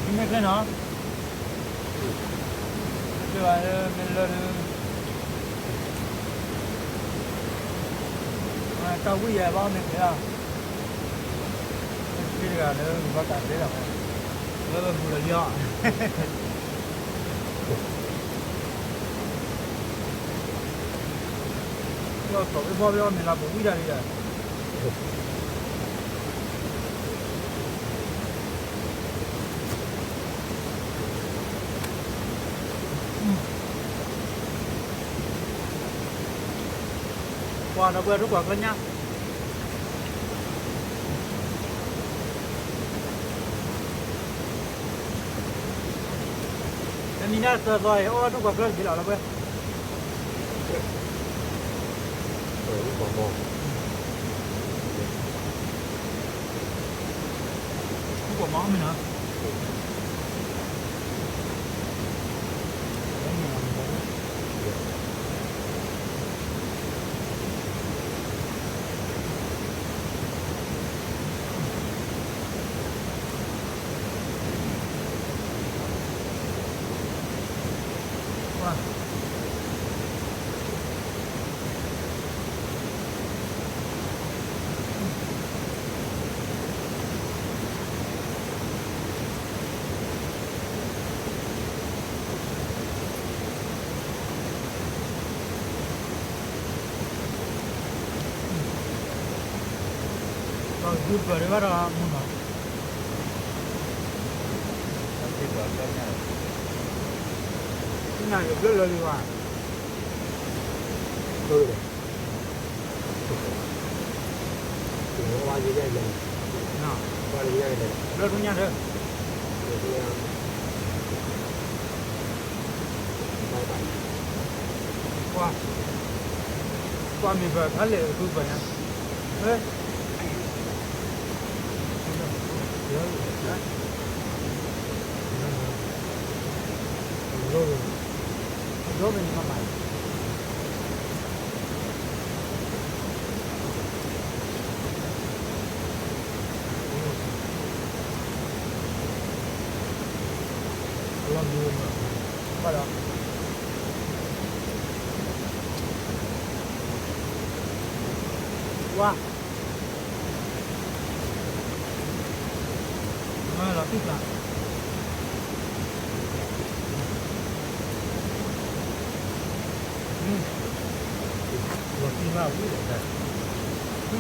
မ့ၢ်ချ့နီၤ, မ့ၢ်လၢဒုး, တၢ်ဝံၣ်ယဲဘၣ်မ့ၢ်ချ့လီၤ, ချ့တဂၤလၢဘၣ်တၢ်သ့လီၤ, လၢပဘူးဒီးလံအီၤ လီၤထီၣ်ဖဲဘီဖဲအီၤမ့ၢ်လၢပဝံတၢ်လံဒီး, ပှၤဒီပုၢ်ဝဲၢ်ဒိၣ်ပှၤကညီ, တနံၤညါသၢသီအံၤ အိၣ်ဒိၣ်ပှၤကျၢၢ်တဘ့ၣ်လီၤလၢပှဲၤ, ပှၤမီမ့ၢ်နီၤ. ပှၤကဒုပၢၤဒံးဘၣ်ဒီးမုၢ်နီၤ, နၢ်ယဘျၢလၢလံဝါ, ဘျၢလၢ, ဘျၢထူညါဒီး, ပှၤ, ပှၤမ့ၢ်ပၢၤဖးလဲၣ်ကဒုပၢၤညါ, အ, ဘၣ်ဒီး, ဝါ, မၤလီၤသံကျါ, လီၤသံမးဝံၣ်ဒီး, ဝံၣ်တပှၢ်, တဲလၢဝံၣ်ဒီးတဲဘူၣ်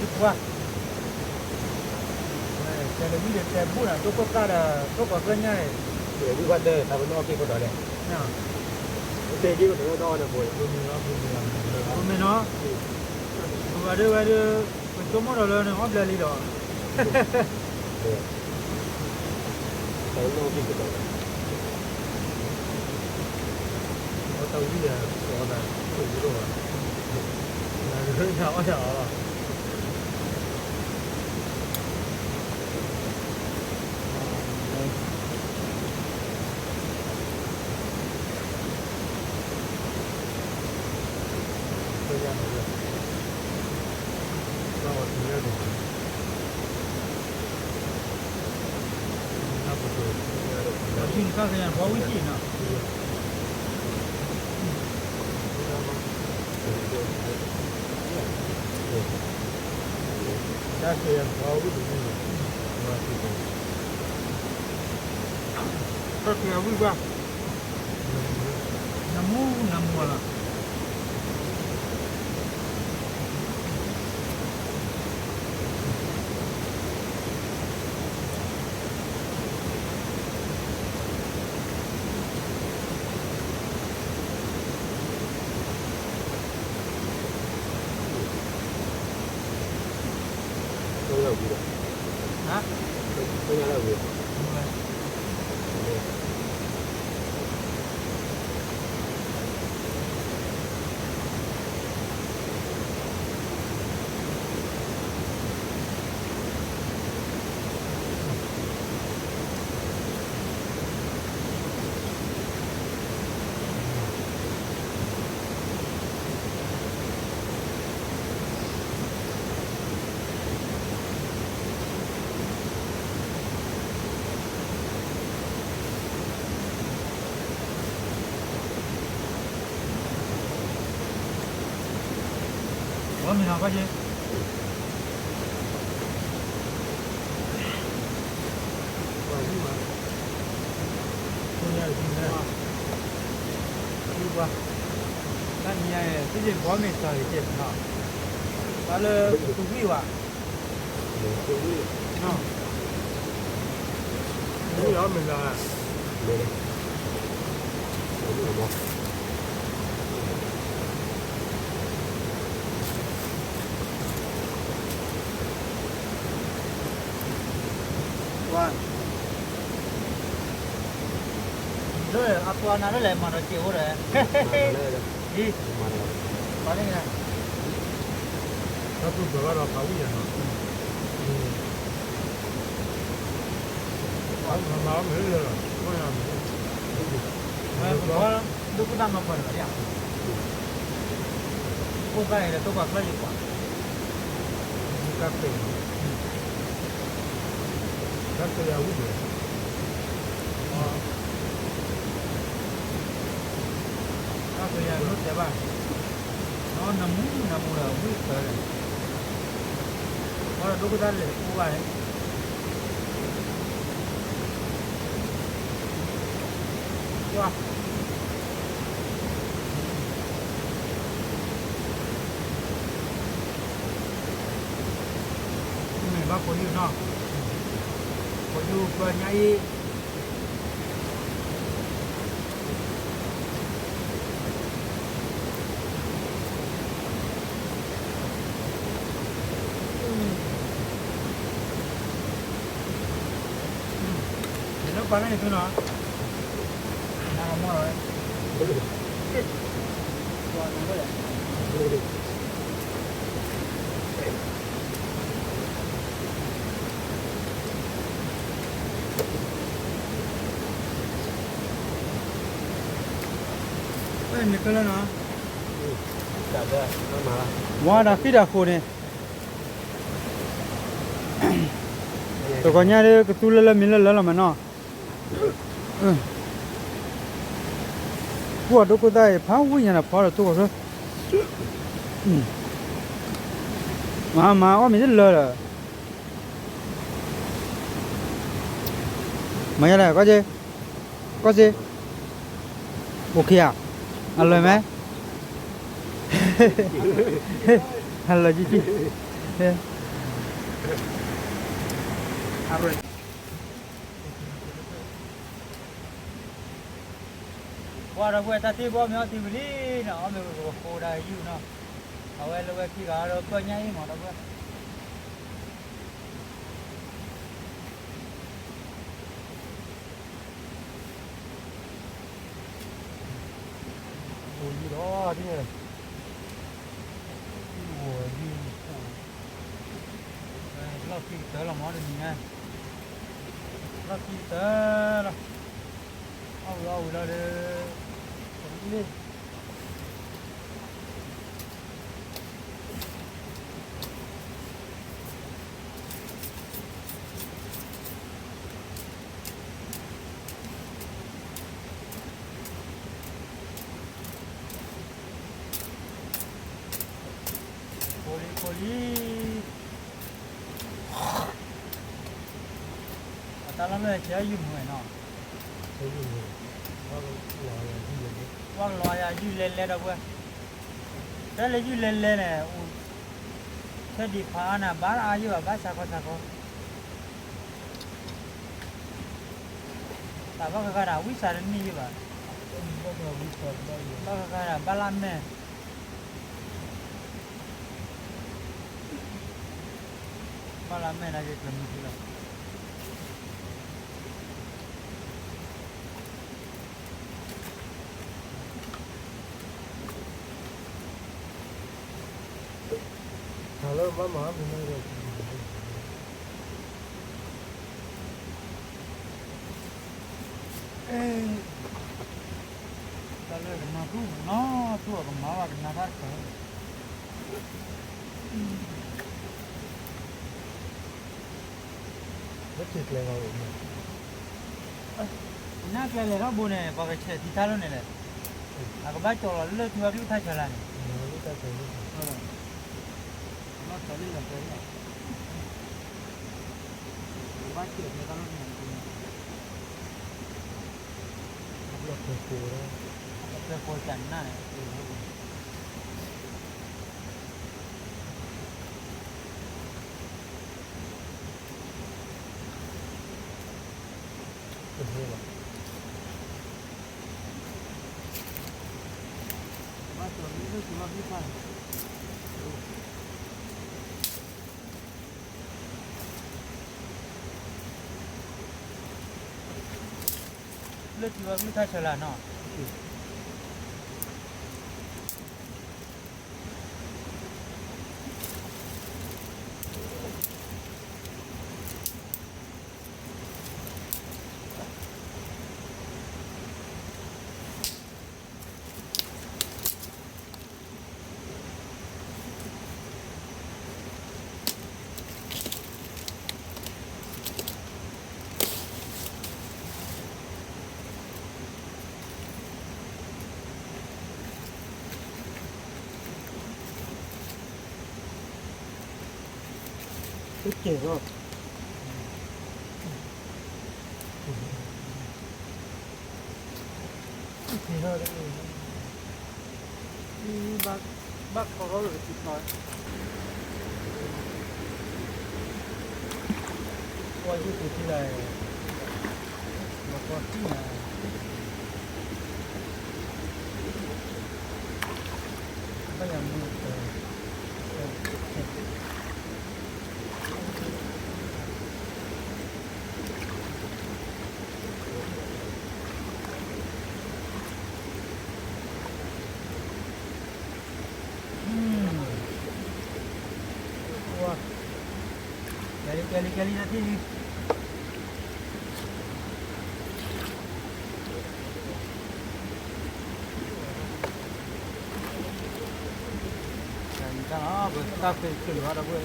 နၤ တိခိၣ်သၣ်ဒီး တိခိၣ်ကျၢၢ်ညါအံၤ, ဝံၣ်ဘၣ်တဲ တၢ်ပနီၣ်က့ၤကဒီးလဲၣ်, တဲက့ၤကဒီးလၢဒီးဒီးဘိ, မ့ၢ်နီၤ, ပဝဲဒၣ်ဝဲဒၣ် ပကၠိမိၣ်ဒီးလၢနအီၣ်ဘျဲလံဒီး, တၢ်ပနီၣ်က့ၤကဒီးလဲၣ်, အတၢ်ဝံၣ်ဒီး ကိးသးဆိၣ်ဂ့ၤဒိၣ်ဘၣ်, နၤအီၣ်တၢ်အီလီၤ. ပှၤဝံၣ်တံၢ်နီၤ, ပှၤဝံၣ်တံၢ်နီၤ, ပှၤဝံၣ်တံၢ်နီၤ, ပှၤဝံၣ်တံၢ်နီၤ, ပှၤဝံၣ်တံၢ်နီၤ, တၢ်ကယၤဝံၣ်ဘၣ်, တၢ်ကယၤဝံၣ်ဘၣ်, နမူနမူလီၤ. ဝဲမ့ၢ်နီၤ ဘၣ်ယဲ, တနံၤညါ သုယဘီမ့ၢ်စၢ်ဂ့ၤကဲနီၤ, တၢ်လၢပသူဝံၣ်ဘၣ်, ဝံၣ်အီၤမ့ၢ်လၢ လၢအပှၤနၤလၢလဲၣ် မၤဒီးစဲးအိၣ်ဒီး, အံၤ, ပှၤန့ၣ်, တၢ်သူၣ်ပှဲၤဘၣ်ဒီးဖးဝံၣ်ယၤနီၤ, မၤမၤအီၣ်မ့ၢ်လၢလီၤ, ဒိၣ်ကတၢ်မၤပှၤတဂၤယါ, အိၣ်သၣ်အံၤဒီးတိၢ်ပှၤကျၢၢ်ယံၤပှၤ, တၢ်ကယၤဝံၣ်ဒီး, တၢ်ကယၤလိၣ်တဲဘၣ်, နမူနမူဒီးဝံၣ်သၢဒီး, အီဒီးဒိၣ်ကတၢ်လဲၤတပူဘၣ်န့ၣ် မ့ၢ်ဘၣ်ဖိယုၢ်နီၤ, ဖိယုၢ်ပၢညါအံၤ, ယလၢပှၤန့ၣ်ယသူနီၤ, နမီၢ်လီၤ, ပှၤနလဲၣ် နကလၢနီၤ, ဝါတၢ်ဃံတၢ်ဃိန့ၣ်, တဂီၤညါဒ်ကသူလၢလၢမံၤလၢလၢလီၤမးနီၤ, ပှၤဒိၣ်ခိၣ်သၣ်အံၤ ဖးဝံၣ်ညါဒီး ဖီဒီးတိၢ်ဂီၤချၢ, မၤမၤအီၣ်မ့ၢ်တလၢဒီး မၤယါလဲၣ် ကီၢ်စ့, ကီၢ်စ့, OK ဧါ, အလၢမဲ, အလၢကံကံ, ပှၤဒီပုၢ်ဝဲၢ်တၢ်ထံၣ်ဘီမ့ၢ်အီၣ်တ့ၢ်ဝံၤလံနီၤ, အီၣ်မ့ၢ်ဝဲကဃိဒၣ်ယုၢ်နီၤ, အဝဲလၢဝဲခံဂၤဒီးပၢညါအံၤမးဒီပုၢ်ဝဲၢ် အိၣ်ယံၤဒီးဒ်န့ၣ်, ယံၤဝီၤယံၤမူခိၣ်, လီၢ်ခံကတၢၢ်လီၤမးတနံၤညါ, လီၢ်ခံကတၢၢ်လီၤ, အီၣ်ဝံၤအီၣ်ဝံၤလီၤဒီး, လ့ ကိးလံကိးလံ, တၢ်လီၢ်လၢဆဲးယုၢ်မုၢ်ဝဲနီၤ, ပှၤကလီၤယၤယုၢ်လဲၤလဲၤ ဒီပုၢ်ဝဲၢ်, တၢ်လၢယုၢ်လဲၤလဲၤန့ၣ် အိၣ် ဆဲးဒံးဖးအါန့ၣ် ဘၣ်အါယုၢ်ဘၣ် ဘၣ်ဆါခီဆါခီ, တၢ်ဘၣ်ဃးဃးဒၣ် ဝံစးတန့ၢ်ယုၢ်ဘၣ်, ဘၣ်ဃးဃးဒၣ် ဘၣ်လၢမဲာ် ဘၣ်လၢမဲာ်နာ်က့ ကျဲမုၢ်ထံလီၤ. ဟါလၢဘၣ်မၤမနုၤလဲၣ်, တၢ်လၢကနၢ်သူၣ်နီၤ သူၣ်အကမၤဘၣ်ကနၢ်တၢ်တခါ လၢထံကျဲလီၤ, နၢ်ကျဲလဲၤထီၣ်ဘိန့ၣ် ပှၤကဆဲးသံတၢ်လီၢ်န့ၣ်လဲၣ်, အကဘၣ်ကၠီလီၤလၢထံဝဲကလုၢ်ထါဆၢလၢ်န့ၣ်, လီၤလၢတၢ်ဆၢလၢ်န့ၣ်, ကဘၣ်ဆဲးသံတၢ်လီၢ်န့ၣ်, အပျဲၢ်ဖိတၢ်နၢ်န့ၣ် လၢထံဝဲကလုၢ်ထါဆၢလၢ်နီၤ. ကဲလီၤ, ဘၣ်ခီထီၣ်လၢကသံၣ်ထီၣ်, ကွၢ်ယုၢ်ကသံၣ်လၢ မၤကွၢ်ထံၣ်နၤ, ဘၣ်ယၤမုၢ် ကဲလံ ကဲလံ ကဲလံ တၢ်ထံၣ်လံ. တၢ်လီၤ ပတၢ်ဖဲတချုးလၢၤဘၣ် ဒီပုၢ်ဝဲၢ်,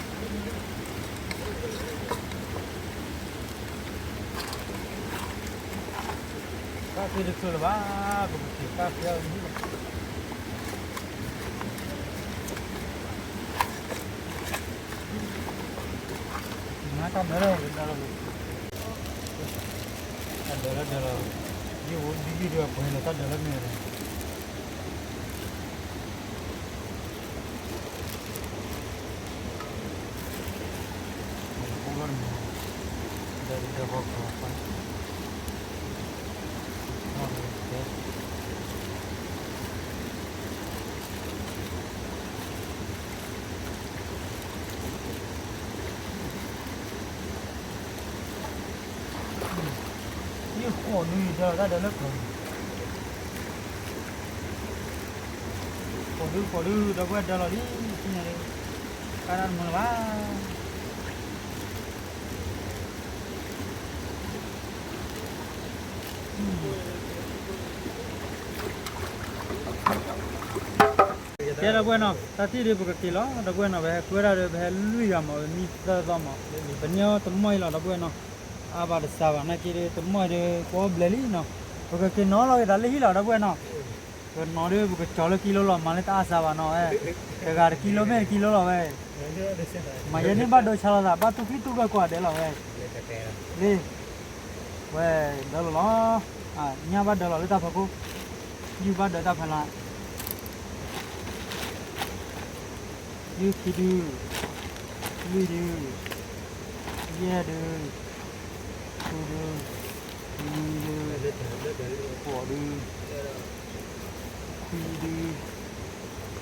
တၢ်ဖဲတချုးလၢၤဘၣ်, ပကက့ၤတၢ်ဖဲအံၤလီၤ. မၤတၢ်ဒၢးလၢဒၢးလီၤ, တၢ်ဒၢးလၢဒၢးလီၤ, ယိၣ်ဒ်ယိၣ်ဒ်ပှဲၤလီၤ တၢ်ဒၢးလၢမ့ၢ်လီၤ. ယဃိးဒုး ယဒၢးလီၤတၢ်ဒၢးလၢကျိၤ, ဃိးဒုး ဃိးဒုး ဒီပုၢ်ဝဲၢ်ဒၢးလီၤလံ, သ့ၣ်ညါလံ, ကါတၢ်တမုာ်လၢၤဘၣ်. ကဲ ဒီပုၢ်ဝဲၢ်နီၤ, တၢ်ထံၣ်ဒုး ပကက့ၤလီၤ ဒီပုၢ်ဝဲၢ်နီၤ, ပဟဲကွဲဒၣ်ဒီး ပဟဲလွံၢ်ဂၤမး ပမံသၢသီမး, ပန့ၢ်တမီၢ်အံၤလီၤ ဒီပုၢ်ဝဲၢ်နီၤ, အါဘၣ်တစှၤဘၣ်နာ်က့ဒီး တမီၢ်အံၤဒီး ကွီဘျဲးလံနီၤ, ပကက့ၤနီၤလီၤက့ၤသးလၢဟံၣ်လီၤ ဒီပုၢ်ဝဲၢ်နီၤ, ပနီၤဒုး ပကကၠီၤလၢကံလိလီၤ မၤလၢတအါစှၤဘၣ်နီၤဝဲ, တဂၤတကံလိမ့ၢ်တကံလိလီၤဝဲ, မၤယဲန့ၣ်ဘၣ်ဒိဆါလီၤသး ဘၣ်သူၣ်ဖှံသးညီကွၢ်ဒဲးလီၤဝဲ, လံ ဝဲဒၢလီၤလီၤ, ညၣ်ဘၣ်ဒၢလီၤလၢတၢ်ဖီခိၣ်, ယုၢ်ဘၣ်ဒၢတၢ်ဖီလာ်, ယုၢ်ခံဒု, လွံၢ်ဒု, ယဲၢ်ဒု, ဃုဒု, နွံဒု, ဃိးဒု, ခွံဒု, ခံဆံ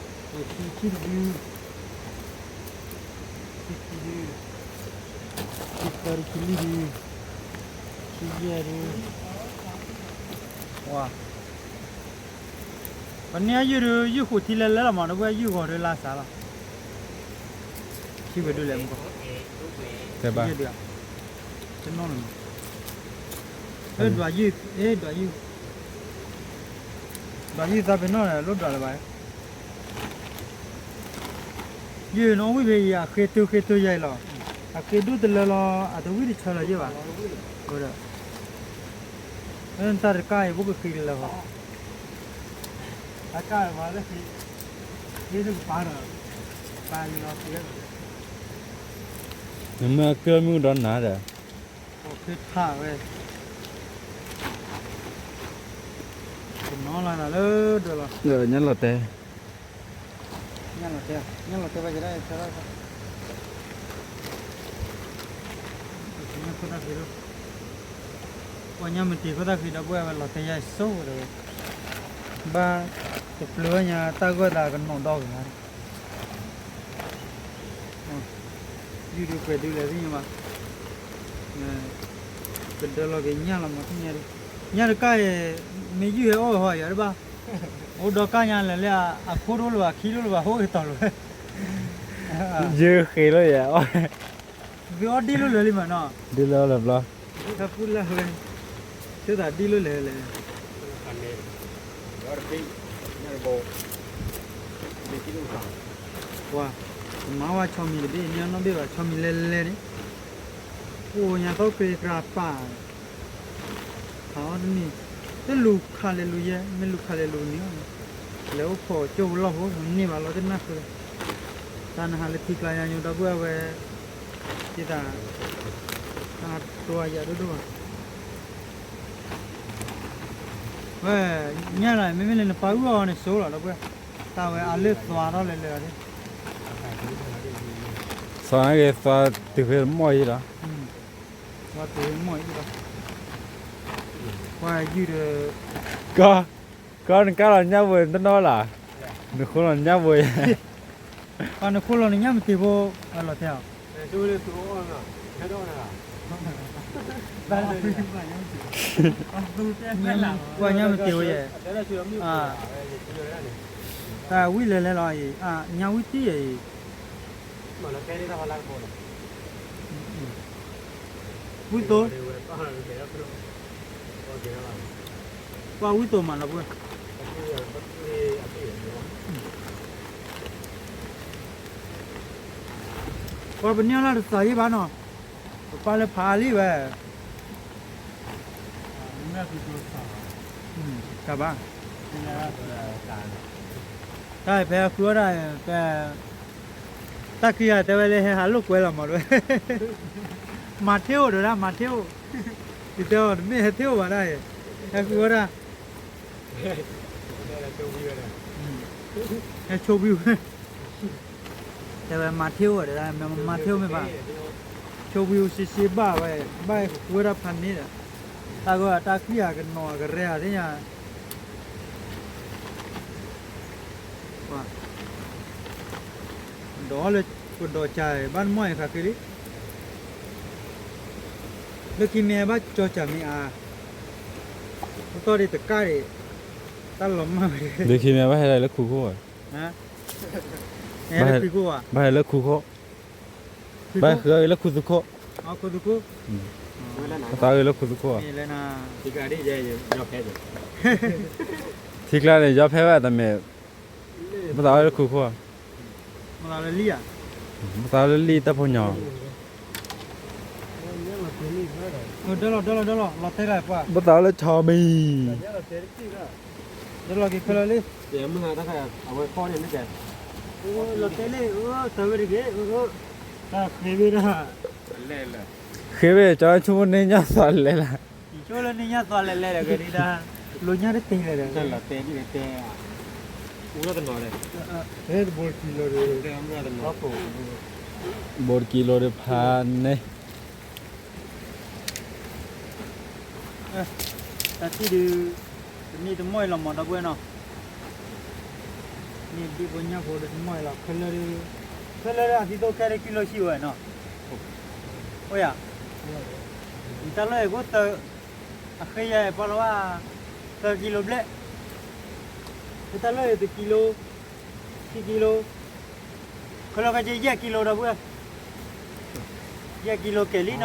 တဒု, ခံဆံခံဒု, ခံသၢဒု, ခံလွံၢ်ဒု, ခံယဲၢ်ဒု, ဝါ, ပန့ၢ်ယုၢ်ဒု ယုၢ်ဃိးထံလဲၤလဲၤလီၤမး ဒီပုၢ်ဝဲၢ် ယုၢ်ဂီၤဒုလါစးလီၤ, ထံဝဲဒုလဲၤမူကီၢ်, တဲဘၣ်, တနီၣ်လီၤမး, ဒွးယုၢ်, ဒွးယုၢ်, ဒွးယုၢ်သးပ့ၤနီၣ်န့ၣ် လိၣ်ဒွးလၢၤဘၣ်, ယုၢ်နီၣ်ဝံၣ်ဖဲအံၤ အဃ့တုၤဃ့တုၤယဲအံၤလီၤ, အဃ့ဒိၣ်တလၢလီၤ အတဝံၣ်တဆၢလီၤယဲဘၣ်, တၢ်တကါအံၤ ဘိၣ်ကဃ့ကလၢၤဃီ, အကါလၢဃ့, ဃ့တကပၤဒီး, ပၤလီၤဃ့, နမ့ၢ်ကၢမုၢ်ဒီးနၤဒီး, ဃ့ထါဝဲ, ကနီၤလၢနၤလၢဒၢးလီၤ, ညၣ်လီၤတဲ, ညၣ်လီၤတဲ, ညၣ်လီၤတဲဘၣ်ယဲဒၣ်, ညၣ်ခိၣ်တၢ်ဃ့, ပှၤညါမ့ၢ်တ့ၤခိၣ်တၢ်ဃ့ဒီပုၢ်ဝဲၢ် လီၤတဲယါဆိၣ်ဝဲဒီး, ဘၣ်တပျၢၤညါတၢ်ဂီၢ်သးကနီၤဒီဂ့ၤ, ယုၢ်ဒုးပှဲၤဒုးလဲၣ်သ့ၣ်ညါဘၣ်, ကဒၢလီၤက့ၤညၣ်လီၤမးသ့ၣ်ညါ, ညၣ်တကါအံၤ, မ့ၢ်ယုၢ်ဟဲအီၣ်ဝဲဟီယၤတဘၣ်, အိၣ်ဒီကါညါလဲၤလၢအခိၣ်ဒိၣ်လၢၤဘၣ် ခံဒိၣ်လၢၤဘၣ် ဟိၣ်က့ၤတီၤလီၤဝဲ, ယုၢ်ဃ့လီၤယဲ, သုအီၣ်ဒ့ၣ်လိာ်လၢာ်လံမးနီၤ, ဒ့ၣ်လၢာ်လၢာ်ဘျီ, ဟဲပူလၢဝဲ, သုသးဒ့ၣ်လိာ်လၢာ်လဲၣ်, ပှၤ, မၤဝဲဆီမံၤတဘ့ၣ် မ့ၢ်အီၣ်နီၣ်ဘ့ၣ်ဘၣ် ဆီမံၤလဲၤလဲၤန့ၣ်, အိၣ်ညါသီကျ့ကြးပာ် ဖးအီၤတန့ၢ်, တလူၤခးလဲၤလူၤယဲ မ့ၢ်လူၤခးလဲၤလူၤန့ၣ်, လဲၤအိၣ်ခိးကၠိဖိလီၢ်ဖိ မ့ၢ်န့ၢ်ဘၣ်လီၤတနၢ်ဃု, တၢ်နဟးလၢထံကျါညါညိ ဒီပုၢ်ဝဲၢ်, ဒ်သိး, တၢ်တိယၤဒိၣ်ဒိၣ်ဘၣ်, ဝဲ, ညၣ်လီၤ မ့မ့ၢ်လၢနပၢ်အုၣ်အီၤန့ၣ်စိလီၤ ဒီပုၢ်ဝဲၢ်, တၢ်ဝဲအလၢသွါထီၣ်လဲၤလဲၤလီၤ, သွါဂ့ၤသွါတုၤဖဲမီၢ်အံၤလီၤ, သွါတုၤဖဲမီၢ်အံၤလီၤ, ပှၤယုၢ်ဒီး, ကီ, ကီနကါလီၤညၣ်ဝဲတနီၤလၢ်, နဃိလီၤညၣ်ဝဲ, ပှၤနဃိလီၤနညၣ်မတ့ၤဖိ, အလီၤတဲအီၤ ပှၤညါမ့ၢ်တ့ၤဝဲယဲ, တၢ်ဝံၣ်လဲၤလဲၤလီၤအံၤ, ညၣ်ဝံၣ်တံၢ်အံၤ, ဝံၣ်သိ, ပှၤဝံၣ်သိမးလီၤပှဲၤ, ပှၤပန့ၢ်အီၣ်လၢတသးယံၣ်ဘၣ်နီၤ, ပပာ်လၢဖးအါလံဝဲ, တၢ်ဘၣ်, တၢ်ဖဲအဃုအီၣ်ဒၣ်, ဖဲ, တၢ်ခံဂၤတဲဝဲလၢဟဲဟးလိာ်ကွဲလီၤမးဒဝဲ, မၤထ့အိၣ်ဒီးဒၣ် မၤထ့အိၣ်, ယတဲအီၤတမ့ၢ်ဟဲထ့အိၣ်ဘၣ်ဒၣ်အံၤ, ဟဲဃုအီၣ်ဒၣ် ဟဲဆိဘံၣ်ဝဲ, တဲဝဲမၤထ့အိၣ်ဒီး မၤထ့အိၣ်မ့ၢ်ဘၣ်, ဆိဘံၣ်အိၣ်စ့စ့ဘၣ်ဝဲ, ဘၣ်ဃုဝဲဒၣ်ဖးန့ၣ်ဒီး, တၢ်ဂီၢ်တၢ်ကျံၣ်ဧါ ကနီၤကရဲဧါသ့ၣ်ညါ, ဒီးလၢပဒိးကၢ်ဘၣ်နမီၢ်အံၤဃးဃ့လံ, လၢခံမ့ၢ်ဘၣ်ကၠီကၢ်မ့ၢ်အါ, ပတီၢ်ဒံးတကၣ်ဒံး, တၢ်လီၤမၢ်ဝဲ, လၢခံမ့ၢ်ဘၣ်ဟဲလၢခူခိၣ်, ဘၣ်ဟဲလၢခူခိၣ်, ဘၣ်ဃုအီၣ်ဂ့ၤလၢခူသူခိၣ်, ပသးအီၣ်ဂ့ၤလၢခူသူခိၣ်, ထံကျါန့ၣ် ယီၤဖဲဝဲတမ့ၢ်, ပသးအီၣ်ဂ့ၤလၢခူခိၣ်, ပသးအီၣ်လၢလံၣ်တၢ်ဖိညီ, ပသးအီၣ်လၢဆီမံၤ, ဃ့ဝဲကၠီဆိကမိၣ်န့ၣ်ညါသးလဲၤလၢ်, လၢန့ၣ်ညါသွါလဲၣ်လဲၣ်ဒီး ကဲဒ်ဒၣ် လိာ်ညါတတဲလဲၣ်ဒီး တဲလီၤတဲဒ်လဲၣ်တဲ အူရတနီၤလဲၣ် ဟဲတဘိကံလိၤဒီး တဲအူရတနီၤ ဘိကံလိၤဒီးဖးန့ၣ် တၢ်ထံၣ်ဒုး တနံၣ်တမီၢ်အံၤလီၤမး ဒီပုၢ်ဝဲၢ်နီၤ န့ၣ်ဒ်ဖိညၣ်ဖိဒီးတမီၢ်အံၤလီၤ ခဲလၢာ်ဒီး ခဲလၢာ်ဒီးအသံသိခဲဒီးကံလိၤဆံဝဲနီၤ အိၣ်ယၤ ယတၢ်လီၢ်အံၤကအိၣ်သၢ အဃ့ယၤအံၤပှၤလီၤဘၣ် သၢကံလိၤဘျဲၣ် ယတၢ်လီၢ်အံၤတကံလိၤ ခံကံလိၤ ခဲလၢာ်ခဲဆ့ယဲၢ်ကံလိၤဒီပုၢ်ဝဲၢ် ယဲၢ်ကံလိၤကဲၤလံနီၤ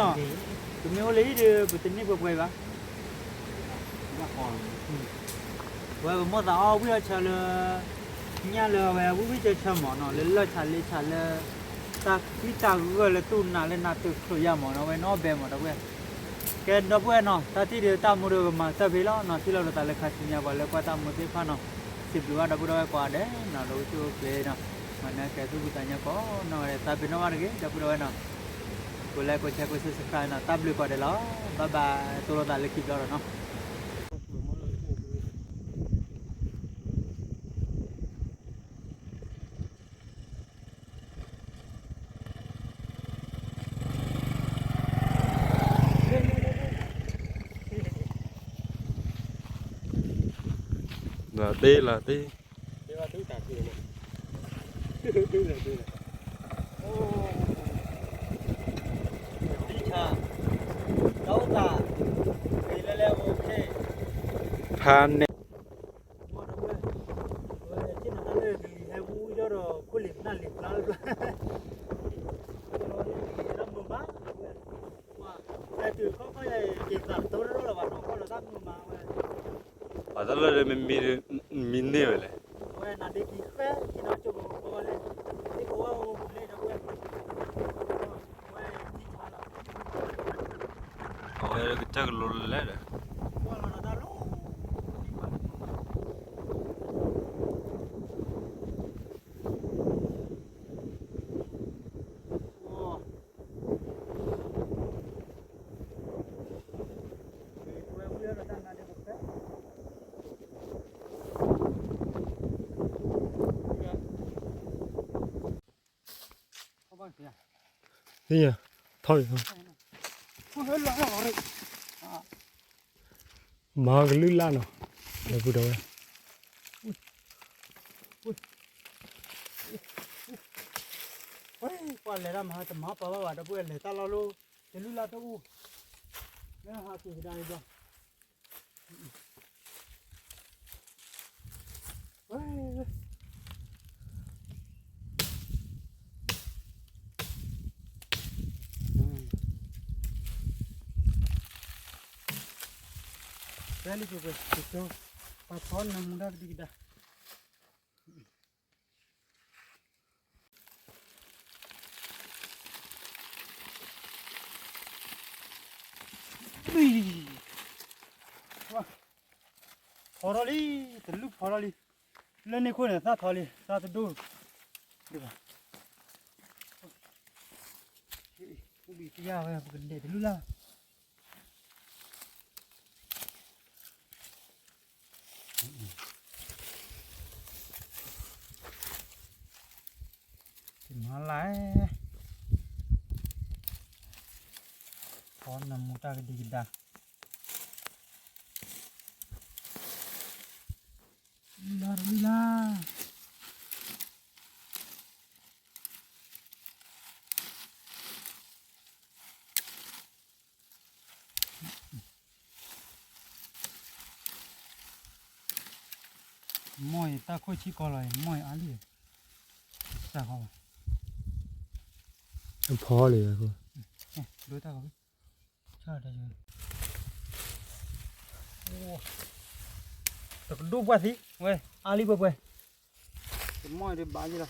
ပမ့ၢ်အိၣ်လၢဟံၣ်ဒီး ပတန့ၢ်ပှဲၤပှဲၤဘၣ် ဝဲပမိၢ်သးအီၣ်ဝံၣ်အီၣ်ဆၢလၢ ညၣ်လၢအဝဲဝံၣ်ဝံၣ်ဆၢဆၢမးနီၤ လၢလၢၢ်ဆးလ့ဆးလၢ တၢ်ဃံတၢ်ဂၢၢ်လၢသူၣ်နးလၢနးတချုးယၤမးနီၤ ဝဲနီၣ်ဘဲမး ဒီပုၢ်ဝဲၢ် ကဲဒီပုၢ်ဝဲၢ်နီၤ တၢ်ထံၣ်ဒီးတၢ်မူဒီးကမၤစၢၤဖဲလီၤနီၤ ထံၣ်လိာ်ဒီးသးလၢခါဆူညါပှၤလၢကွၢ်တၢ်မူသ့ၣ်တဖၣ်နီၤ စံးဘျုးဘၣ်ဒီပုၢ်ဒီဝဲၢ်ကိးဂၤဒဲးနီၤ ဒီးအိၣ်ဆူၣ်အိၣ်ချ့နီၤ မၤနၢၤကဲသူၣ်ဖှံသးညီကိးနီၢ်ဂၤဒဲး သးပ့ၤနီၣ်ဘၣ်တဂ့ၤ ဒီပုၢ်ဒီဝဲၢ်နီၤ ကိးlikeကိးshareကိးsubscribeနီၤ တၢ်ဘျုးကိးဂၤဒဲးလီၤ bye bye တိၢ်လိာ်သးလၢခံဘျီဒီးနီၤ လီၤတ့လီၤတ့ ဖးန့ၣ် ပှၤတၢ်လၢမံၤမံၤန့ၢ်ဝဲလဲၣ် အဝဲကတၢၢ်ကလိၤလဲၣ်ဒီး ထီၣ် မၤကလုၢ်လၢ်နီၤ ဒီပုၢ်ဒီဝဲၢ် ပှၤလဲၤတၢ်မၤဟါတမၤပာ်ဘၣ်ဘၣ် ဒီပုၢ်ဝဲၢ်လဲၤတၢ်လီၢ်လၢ တလုၢ်လၢ်တအိၣ် လၢဟးက့ၤကဒါအံၤဘျီ ဖဲလံပှဲၤပှဲၤ ကၠီ ပှၤဖီနၢမူတၢ်ကဒံကဒါ ဖီထီၣ်လံ တလုၢ်ဖီထီၣ်လံ လၢန့ၣ်ခိၣ်န့ၣ် သၣ်ထီလံ သၣ်တဒိၣ် ဒ်ဘၣ် အိၣ်ဘံၤတယၢ်ဝဲ ပကဒဲးတလုၢ်လၢ် မၤလၢ် ဖီနၢမူတၢ်ကဒံကဒါ လၢ်တလုၢ်လၢ် မီၢ်အံၤတၢ်ခိၣ်ဆံကီလီၤအံၤ မီၢ်အံၤအါလံ စၢ်ဃီဘၣ် ဖီလံ ဒိတၢ်ဂီၤ တကဒိၣ်ပှၢ်သံ ဝဲ အါလံပှဲၤပှဲၤ တမီၢ်အံၤဒ်ဘၣ်လံလီၤ